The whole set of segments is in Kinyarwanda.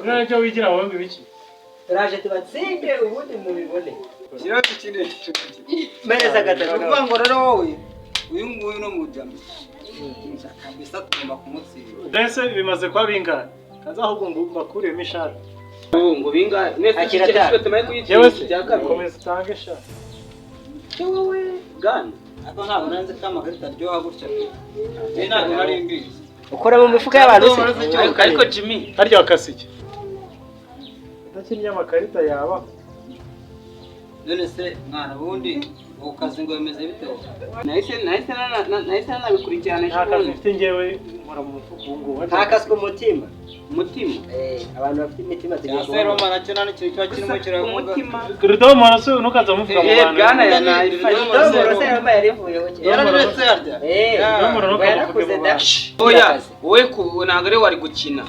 Buriya icyo wigira wowe ngo ibiki? Turaje tubatsinde ubundi mubibone. Shyiraho dukine. Mpereza Ni gatatu. ukuvuga ngo rero wowe, uyu nguyu no mujama kabisa, tugomba kumutsinda. Mbese bimaze kuba bingahe? Kaza ahubwo ngo mbakuremo ishati. Ubu ngo bingahe mwese? Akira Iki atanu. cyose tumaye Yewe kuyitsinda se cya kabiri. Komeza utange sha. Wowe bwana. Ariko ntabwo nanze ko amakarita aryoha gutya pe. Njye ntabwo nari mbizi. Ukora mu mifuka y'abantu se? Ariko Jimmy. Harya wakase iki? Udakinnye amakarita yaba. None se mwana, ubundi ubu kazi ngo bimeze bite wowe? Nahise nanabikurikirana. Nta kazi mfite njyewe, nkora mu mufuka ubu ngubu. Ntakaswe umutima. Umutima. Eh, abantu bafite imitima tugiye Cya kubona. seroma nacyo nta n'ikintu kiba kirimo kiravuga. Umutima. Rudomo se ntukaza muvuga mu Eh, bantu. bwana yanayifashe. Domoro se yambaye yarivuyeho kera. Yararetse yarya. Eh, Domoro ngo ntukamuvuge yarakuze mu da. bantu. Oya, wowe ku ntabwo ari wari gukina,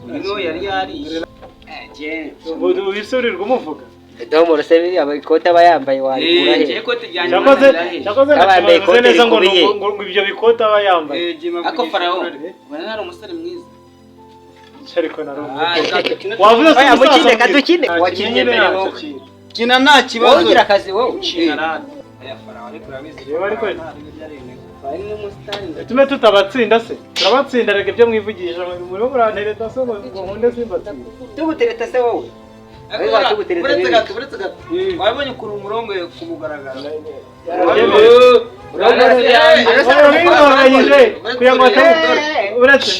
uyu niwe yari yariye. Eh, je. Ubu wisurirwa umuvuga. Domoro se biriya ikote aba yambaye warikura Eh, he? je ikote ryanjye Cyakoze mwana. cyakoze Yaba yambaye ndakibaze ikote neza ngo rikubiye. ngo ibyo bikote aba yambaye. Eh, Jimmy Ako avugisha Farawo ukuri. ubona ari umusore mwiza. Ariko narumva. Ah, reka dukine. Wavuze se Oya, umusaza mukine, mbwira. kadukine. Nta Wakinnye kinyine mbere ntacyo wowe. kintu. Kina nta kibazo. Wowe ugira akazi wowe. Kina rata. Aya Farawo ariko urabizi. Yewe ariko- Nta ibyo ari ibintu. Bari n'umusitari. Tume tutabatsinda se? Turabatsinda reka, ibyo mwivugisha murimo murantereta se ngo nkunde simbatsinda. Tugutereta se wowe? Ariko Wowe watugutereta uretse bibi. gato, uretse gato. Wabonye ukuntu umurongoye ku mugaragaro. Wabingoranyije kugira ngo uretse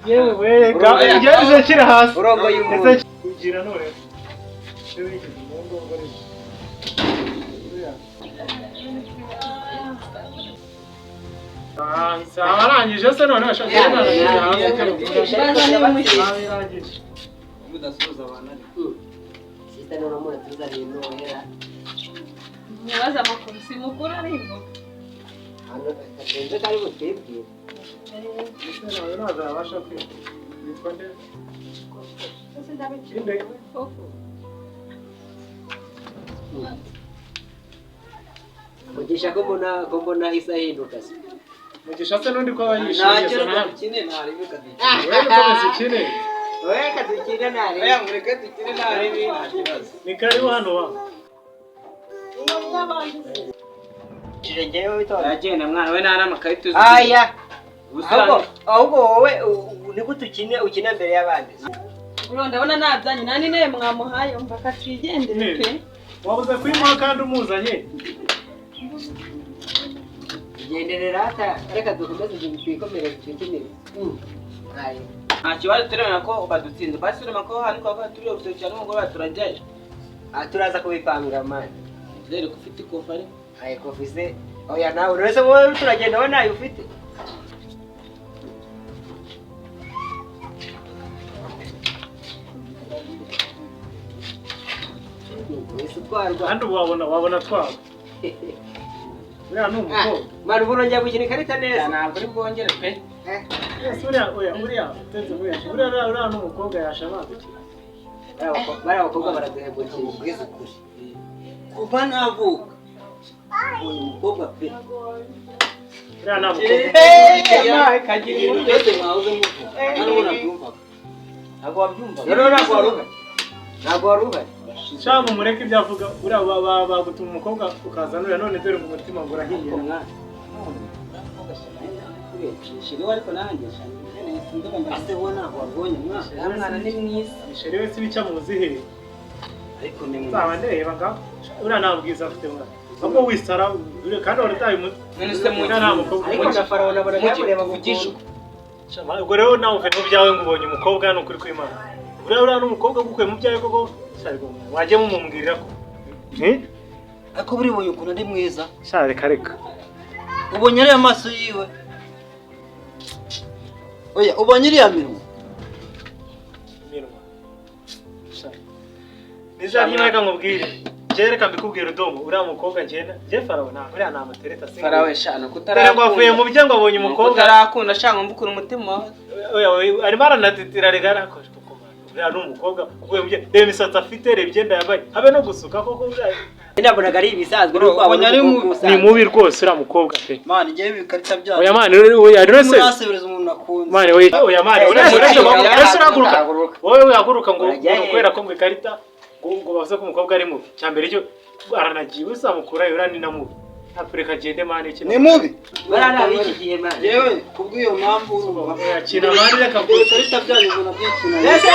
yewe we ngeze nshyira hasi. Urongoye umuntu. Ese kugira none iyo wigize umuhungu ngo ari uriya. Ah, arangije se none ashaka arangije. Mudasuhuza abantu ariko. Sita none muratuzaniye nohera. Mubaze amakuru, si mukuru ariko. Hano katenze kari butwibwire. Ese nawe ntabwo yabasha kwiga. Witwa nde? Inde? Koko. Mugisha ko mbona ahise ahinduka se. Mugisha se n'undi ko aba yishimye Ntacyo se reka nawe. dukine nta ribi kadukine. Wowe ukomeza ukine. Wowe kadukine ntari. Oya, mureke dukine nta ribi, nta kibazo. Ni karibu hano wa. Njyewe witonda. Aragenda mwana we, nta n'amakarita uzi. Aya. Ubusa. Ahubwo wowe ni gute ukina mbere y'abandi? Bro, ndabona nabyanyu nta n'intebe mwamuhaye, umva katwigendere pe. Wabuze kuyimuha kandi umuzanye. Igendere rata, reka dukomeze twikomereze twikinire. Ayo. Nta kibazo, turemera ko badutsinze basi, turemera ko hano kwa turi urusengero cyane umugoroba turajyayo. Ah, turaza kubipanga man. Zere ko ufite ikofa ariko. Ayo kofi se. Oya nawe uretse wowe turagenda wowe ntayo ufite. Wese utwarwa. Kandi ubu wabona twaba. Uriya ni umukobwa. Mara ubu urongera gukina ikarita neza. Ntabwo uri bwongere pe. Yes, uriya oya uriya utenze uriya uriya ni umukobwa yashobora gukina. Bariya bakobwa baraduhemukiye. Ubwiza ukuri. Kuva navuka mbonye umukobwa pe. Uriya nta mukobwa. Kagira Ibintu byose mwahoze muvuga nta nabyumvaga. Ntabwo wabyumva. Rero ntabwo wari uhari. Ntabwo wari uhari. Shamu mureke ibyo avuga, uriya bagutuma umukobwa ukazana uriya none dore ngo umutima ngo urahiye. Mwana shiriwe, ariko nanjye Ese wowe ntabwo wabonye mwana? uriya mwana ni mwiza. Chéri we si ibica muzi he? Ariko ni mwiza. Nzaba ndeba nga uriya nta bwiza afite mwana. Ahubwo wisara uriya kandi wari utaye umutwe. None se Uriya nta mukobwa. Ariko na Farawo nabona Mugi, yamureba tuvugishe gukunda. ukuri. Ubwo rero nawe uvuye mu byawe ngo ubonye umukobwa ni ukuri kw'Imana. Uriya ni umukobwa ugukuye mu byawe koko? Sha, ariko mwana, wajye mumumbwirira ko. Eh? Ariko buriya ubonye ukuntu ari mwiza? Sha reka reka. Ubonye ariya maso yiwe? Oya, ubonye iriya minwa? Iminwa. Sha. Nizarye reka nkubwire. Njye reka mbikubwire udomo, uriya mukobwa njye njye Farawo ntabwo uriya namutereta singa. Farawe shana. Dore ngo avuye mu bye ngo abonye umukobwa. Utarakunda shaka mva ukuntu umutima wawe. Oya oya, arimo aranatitira reka arakoje koko mwana. Uriya ni umukobwa uvuye mu bye, reba imisatsi afite, reba imyenda yambaye, habe no gusuka koko uriya. Nabonaga ari ibisanzwe Bro, nuko wabona ubonye ari umukobwa mu- usanzwe. Ni mubi rwose uriya mukobwa pe. Mwana, igihe ibikarita byacu Oya mwana, oya rero se. murasebereza umuntu. umuntu akunze. Mani we, oya mani, uretse uretse uretse urahaguruka. Haguruka. Wowe wihaguruka ngo Urajya ngo he? kubera ko ngo ikarita ngo bavuze ko umukobwa ari mubi. Cyambere cyo aranagiye uzamukura ura ni na mubi. Afurika agende mani ikina. Ni mubi. Bariya ni ab'iki gihe mani. Yewe, kubw'iyo mpamvu urumva. Oya, kina mani reka Ibyo bikarita byanyu ubona byikina. Ese,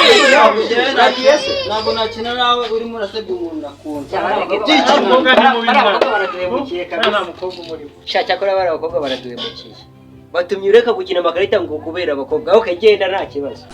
uragiye se? Ntabwo nakina nawe urimo urasebya umuntu akunda. Nta mukobwa ni mubi Bariya mwana. bakobwa baraduhemukiye Nta kabisa. mukobwa umurimo. Sha cyakora bariya abakobwa baraduhemukiye. Batumye ureka gukina amakarita ngo kubera abakobwa. Okay, genda nta kibazo.